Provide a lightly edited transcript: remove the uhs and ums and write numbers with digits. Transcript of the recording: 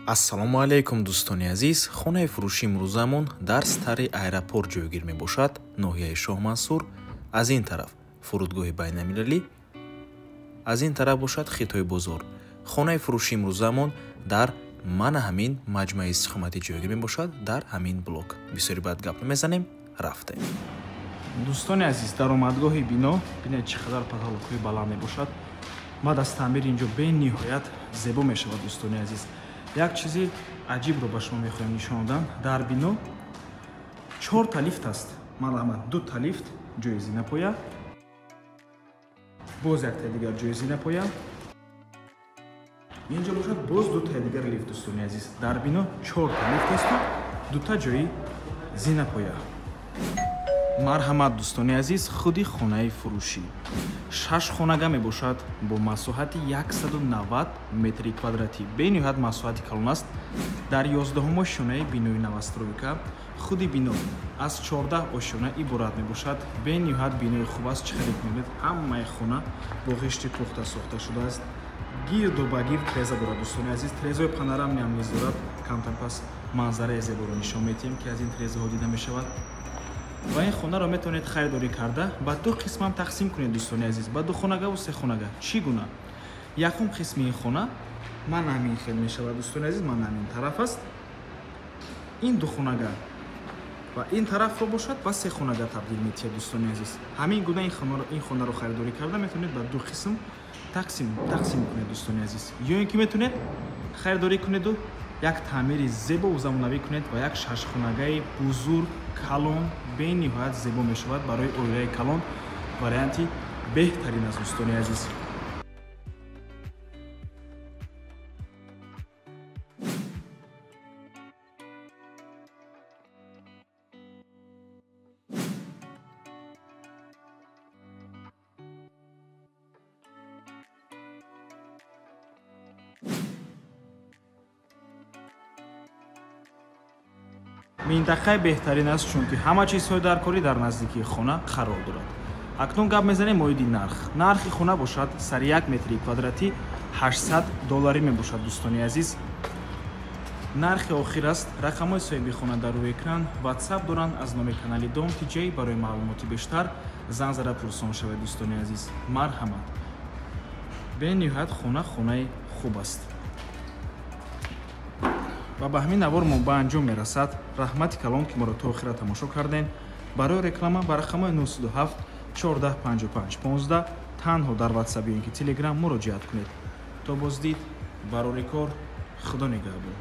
Ассалому алайкум, дӯстони азиз. Хонаи фурӯши имрӯзамон дар стари аэропорт ҷойгир мебошад, ноҳияи Шоҳмансур. Аз ин тараф фурудгоҳи байналмилалӣ, аз ин тараф бошад Хитои бозор. Хонаи фурӯши имрӯзамон дар мана ҳамин маҷмӯаи истиқоматӣ ҷойгир мебошад, дар ҳамин блок. Бисёри баъд гап намезанем, рафтем. Дӯстони азиз, даромадгоҳи бино бинед чӣ қадар потолокҳои баланд мебошад. Баъд аз таъмир инҷо бениҳоят зебо мешавад. Дӯстони азиз, як чизи аҷибро ба шумо мехоҳем нишон додам. Дар бино 4 та лифт аст. Марҳамат, 2 та лифт ҷои зинапоя, боз яктаи дигар ҷои зинапоя, инҷо бошад боз 2 таи дигар лифт. Дӯстони азиз, дар бино 4 та лифт асту 2 та ҷои зинапоя. Марҳамат, дӯстони азиз, худи хонаи фурӯшӣ шаш хонага мебошад бо масоҳати 190 метри квадратӣ. Бениҳоят масоҳати калон аст. Дар 11-ум ошёнаи бинои новостройка. Худи бино аз 14 ошёна иборат мебошад. Бениҳоят бинои хуб аст. Чӣ хеле мебинед, ҳамаи хона бо ғишти пухта сохта шудааст. Гирду ба гирд треза дорад. Дӯстони азиз, трезаҳои панорамный ҳам низ дорад. Камтар пас манзараи зеборо нишон медиҳем, ки аз ин трезаҳо дида мешавад. Ва ин хонаро метавонед харидорӣ карда ба ду қисмам тақсим кунед, дӯстони азиз, ба ду хонагаву се хонага. Чӣ гуна? Якум қисми ин хона ман ҳамин хел мешавад, дӯстони азиз, ман ҳамин тараф аст, ин ду хонага, ва ин тарафро бошад ба се хонага табдил метиҳад. Дӯстони азиз, ҳамин гуна ин хонаро харидорӣ карда метавонед ба ду қисм тақсим кунед, дӯстони азиз, ё ин ки метавонед харидорӣ кунеду як таъмири зебову замонавӣ кунед ва як шашхонагаи бузург, калон, бениҳоят зебо мешавад. Барои оилаи калон варианти беҳтарин аст, дӯстони азиз. Минтақаи беҳтарин аст, чунки ҳама чизҳои даркорӣ дар наздикии хона қарор дорад. Акнун гап мезанем оиди нарх. Нархи хона бошад сари як метри квадратӣ 800 долларӣ мебошад. Дӯстони азиз, нархи охир аст. Рақамҳои соҳиби хона дар рӯи экран, Ватсап доранд. Аз номи канали Дом Тиҷей барои маълумоти бештар занг зада пурсон шавед. Дӯстони азиз, марҳамат, бениҳоят хона хонаи хуб аст. Ва ба ҳамин навор мо ба анҷом мерасад. Раҳмати калон, ки моро то охира тамошо кардем. Барои реклама ба рақамҳои 907 14 55 15 танҳо дар Ватсап ё ин ки Телеграм муроҷиат кунед. То боздид, барори кор, Худо нигаҳбон.